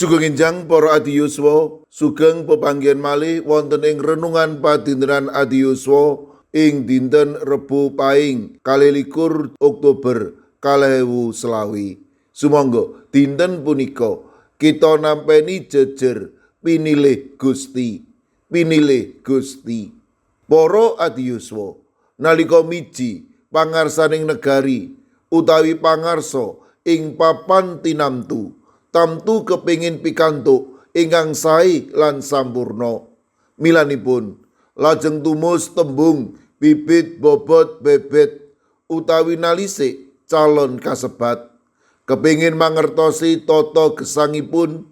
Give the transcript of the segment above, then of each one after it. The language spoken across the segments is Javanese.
Sugeng enjang para adiyuswa, sugeng pepanggihan malih wonten ing renungan padintenan adiyuswa ing dinten Rebo Paing 22 Oktober 2025. Sumangga dinten punika kita nampeni jejer pinilih Gusti, pinilih Gusti. Para adiyuswa, nalika miji pangarsaning negari utawi pangarsa ing papan tinamtu, tamtu kepingin pikantuk ingkang sae lan sampurna. Milanipun lajeng tumus tembung bibit bobot bebet utawi nalisik calon kasebat. Kepingin mangertosi tata gesangipun,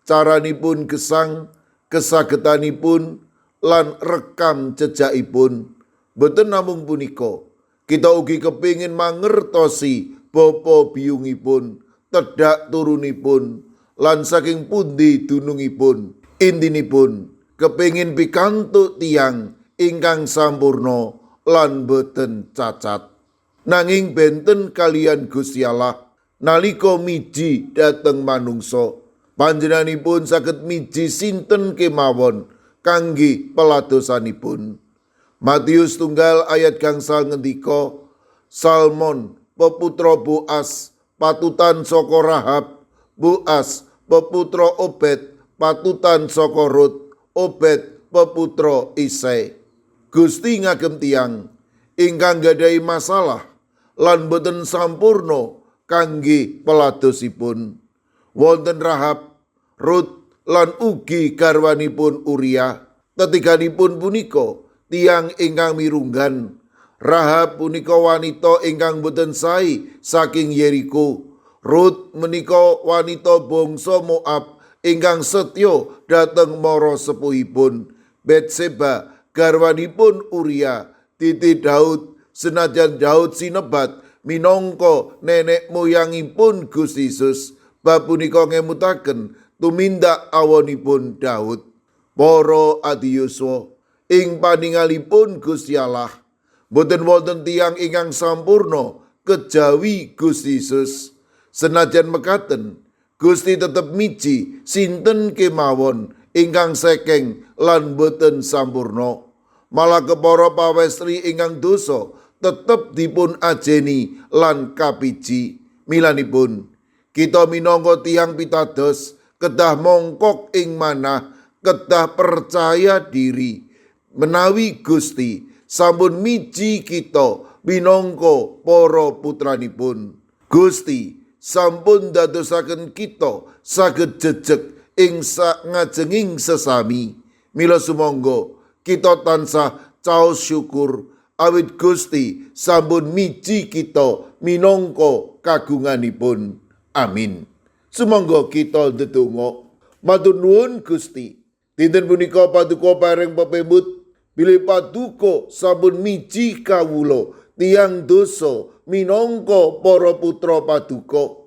caranipun gesang, kesagetanipun lan rekam jejakipun. Boten namung punika, kita ugi kepingin mangertosi bapa biyungipun, tedhak turunipun, lan saking pundi dunungipun. Intinipun kepingin pikantuk tiyang ingkang sampurna lan boten cacat. Nanging benten kaliyan Gusti Allah nalika miji dhateng manungsa, panjenenganipun saged miji sinten kemawon kangge peladosanipun. Matius 1 ayat 5 ngendika, Salmon peputra Boas patutan saka Rahab, Boas peputra Obed patutan saka Rut, Obed peputra Isai. Gusti ngagem tiyang ingkang gadhahi masalah lan boten sampurna kangge peladosipun. Wonten Rahab, Rut lan ugi garwanipun Uria. Tetiganipun punika tiyang ingkang mirunggan. Rahab punika wanita ingkang boten sae saking Yeriko. Rut menika wanita bangsa Moab ingkang setya dhateng mara sepuhipun. Betseba garwanipun Uria titi Daud, senajan Daud sinebat minangka nenek moyangipun Gusti Yesus. Bab punika ngemutaken tumindak awonipun Daud. Para adiyuswa, ing paningalipun Gusti Allah boten wonten tiyang ingkang sampurna kejawi Gusti Yesus. Senajan mekaten, Gusti tetep miji sinten kemawon ingkang sekeng lan boten sampurna. Malah kepara pawestri ingkang dosa tetep dipun ajeni lan kapiji. Milanipun kita minangka tiyang pitados kedah mongkok ing manah, kedah percaya diri menawi Gusti sampun miji kita minangka para putranipun. Gusti sampun dadosaken kita saged jejeg ing ngajenging sesami. Mila sumangga kita tansah caos syukur awit Gusti sampun miji kita minangka kagunganipun. Amin. Sumangga kita ndedonga. Matur nuwun Gusti. Dinten punika paduka pareng pepemut bilih paduka sampun miji kawula tiyang dosa minangka para putra paduka.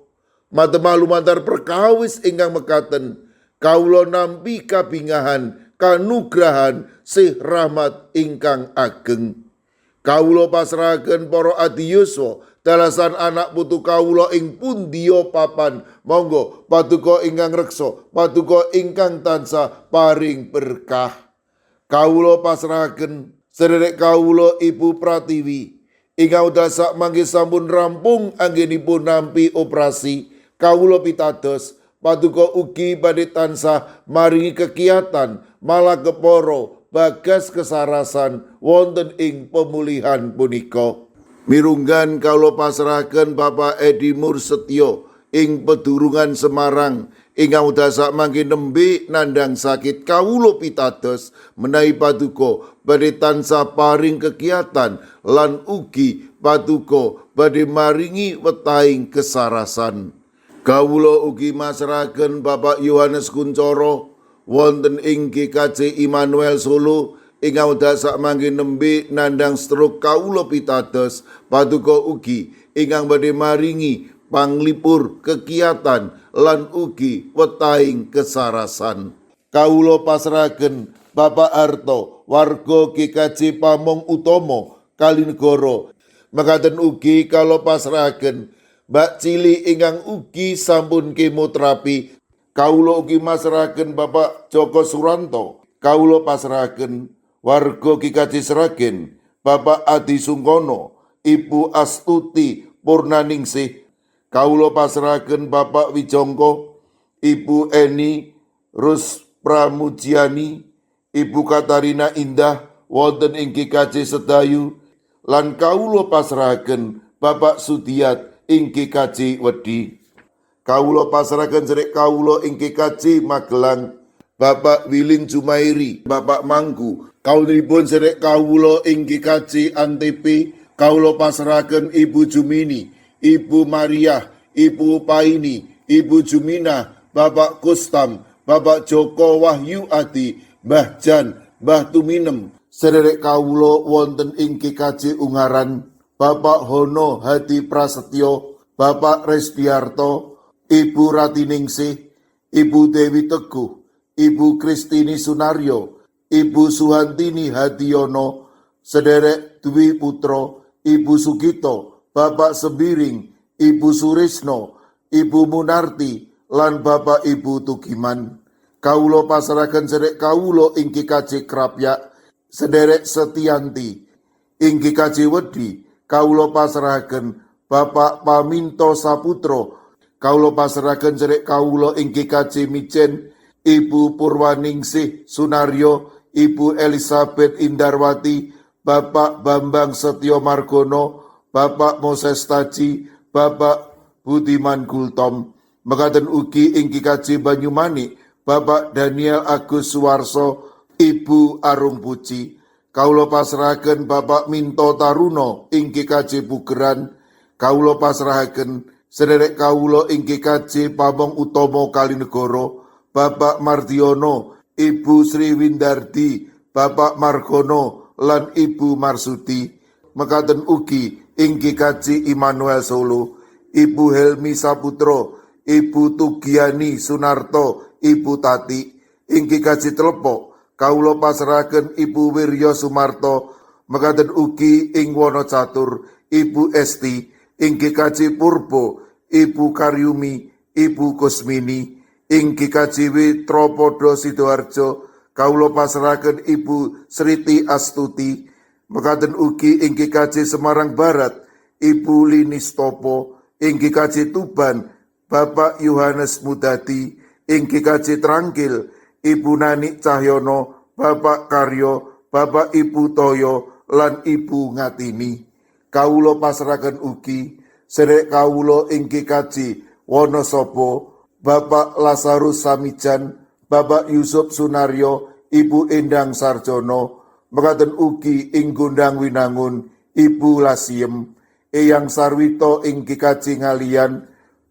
Matemah lumantar perkawis ingkang mekaten kawula nampi kabingahan kanugrahan sih rahmat ingkang ageng. Kawula pasrahaken para adiyuswa dalasan anak putu kawula ing pundiya papan. Monggo paduka ingkang reksa, paduka ingkang tansah paring berkah. Kawula pasrahaken sederek kawula Ibu Pratiwi ingkang wekdal sakmangke sampun rampung anggenipun nampi operasi. Kawula pitados paduka ugi badhe tansah maringi kekiatan malah kepara bagas kesarasan wonten ing pemulihan punika. Mirunggan kawula pasrahaken Bapak Edi Mursetyo ing Pedurungan Semarang ingkang wekdal sakmangke nembe nandhang sakit. Kawula pitados menawi paduka badhe tansah paring kekiatan lan ugi paduka badhe maringi wetahing kesarasan. Kawula ugi masrahaken Bapak Yohanes Kuncoro wonten ing GKJ Immanuel Solo ingkang wekdal sakmangke nembe nandhang stroke. Kawula pitados paduka ugi ingkang badhe maringi panglipur kekiatan lan ugi wetahing kesarasan. Kawula pasrahaken Bapak Harto warga GKJ Pamong Utomo Kalinegoro. Mekaten ugi kawula pasrahaken Mbak Cili ingkang ugi sampun kemoterapi. Kawula ugi masrahaken Bapak Joko Suranto. Kawula pasrahaken warga GKJ Sragen, Bapak Adi Sungkono, Ibu Astuti Purnaningsih. Kawula pasrahaken Bapak Wijongko, Ibu Eni Rus Pramujiani, Ibu Katarina Indah wonten ing GKJ Sedayu, lan kawula pasrahaken Bapak Sudiat ing GKJ Wedi. Kawula pasrahaken sedherek kawula ing GKJ Magelang, Bapak Wilin Jumairi, Bapak Mangku. Kawulanipun sedherek kawula ing GKJ Antp, kawula pasrahaken Ibu Jumini, Ibu Maria, Ibu Paini, Ibu Jumina, Bapak Kustam, Bapak Joko Wahyu Adi, Mbah Jan, Mbah Tuminem. Sedherek kawula wonten ing GKJ Ungaran, Bapak Hono Hadi Prasetyo, Bapak Resdiarto, Ibu Ratiningsih, Ibu Dewi Teguh, Ibu Kristini Sunaryo, Ibu Suhantini Hadiono, Sederek Dwi Putro, Ibu Sugito, Bapak Sembiring, Ibu Surisno, Ibu Munarti, lan Bapak Ibu Tugiman. Kawula pasrahaken sederek kawula ing GKJ Krapyak, sederek Setianti, ing GKJ Wedi, kawula pasrahaken Bapak Paminto Saputro, kawula pasrahaken sederek kawula ing GKJ Mijen, Ibu Purwaningsih Sunaryo, Ibu Elizabeth Indarwati, Bapak Bambang Setio Margono, Bapak Moses Taji, Bapak Budiman Gultom. Mekaten ugi ing GKJ Banyumanik, Bapak Daniel Agus Suwarso, Ibu Arum Puji. Kawula pasrahaken Bapak Minto Taruno ing GKJ Pugeran. Kawula pasrahaken sederek kawula ing GKJ Pamong Utomo Kalinegoro, Bapak Mardiono, Ibu Sri Windardi, Bapak Margono, lan Ibu Marsudi. Mekaten ugi ing GKJ Immanuel Solo, Ibu Helmi Saputro, Ibu Tugiani Sunarto, Ibu Tati. Ing GKJ Telepok, kawula pasrahaken Ibu Wiryo Sumarto. Mekaten ugi ing Wonocatur, Ibu Esti. Ing GKJ Purbo, Ibu Karyumi, Ibu Kusmini. Ing GKJW Tropodo Sidoarjo, kawula pasrahaken Ibu Sriti Astuti. Mekaten ugi ing GKJ Semarang Barat, Ibu Lini Stopo. Ing GKJ Tuban, Bapak Yohanes Mudati. Ing GKJ Trangkil, Ibu Nani Cahyono, Bapak Karyo, Bapak Ibu Toyo, lan Ibu Ngatini. Kawula pasrahaken ugi sedherek kawula ing GKJ Wonosobo, Bapak Lazarus Samijan, Bapak Yusuf Sunaryo, Ibu Endang Sarjono. Mekaten ugi ing Gondang Winangun, Ibu Lasiem, Eyang Sarwito ing GKJ Ngalian,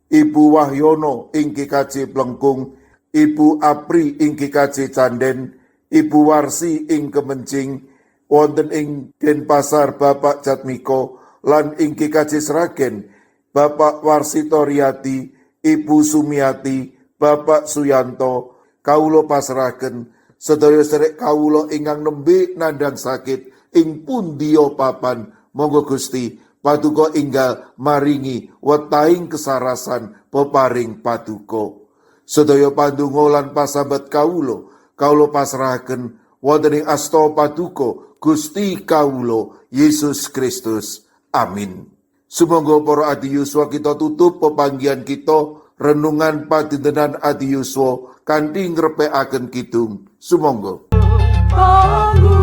Ibu Wahyono ing GKJ Plengkung, Ibu Apri ing GKJ Canden, Ibu Warsi ing Kemencing, wonten ing Denpasar Bapak Jatmiko, lan ing GKJ Sragen, Bapak Warsito Riyadi, Ibu Sumiati, Bapak Suyanto. Kawula pasrahaken sedaya sedherek kawula ingkang nembe nandhang sakit ing pundiya papan. Monggo Gusti Paduka enggal maringi wetahing kesarasan peparing Paduka. Sedaya pandonga lan pasambat kawula, kawula pasrahaken wonten ing asta Paduka Gusti kawula Yesus Kristus. Amin. Sumangga para adi yuswa, kita tutup pepanggihan kita renungan padintenan adi yuswa kanthi ngrepekaken kidung. Sumangga. Kanggo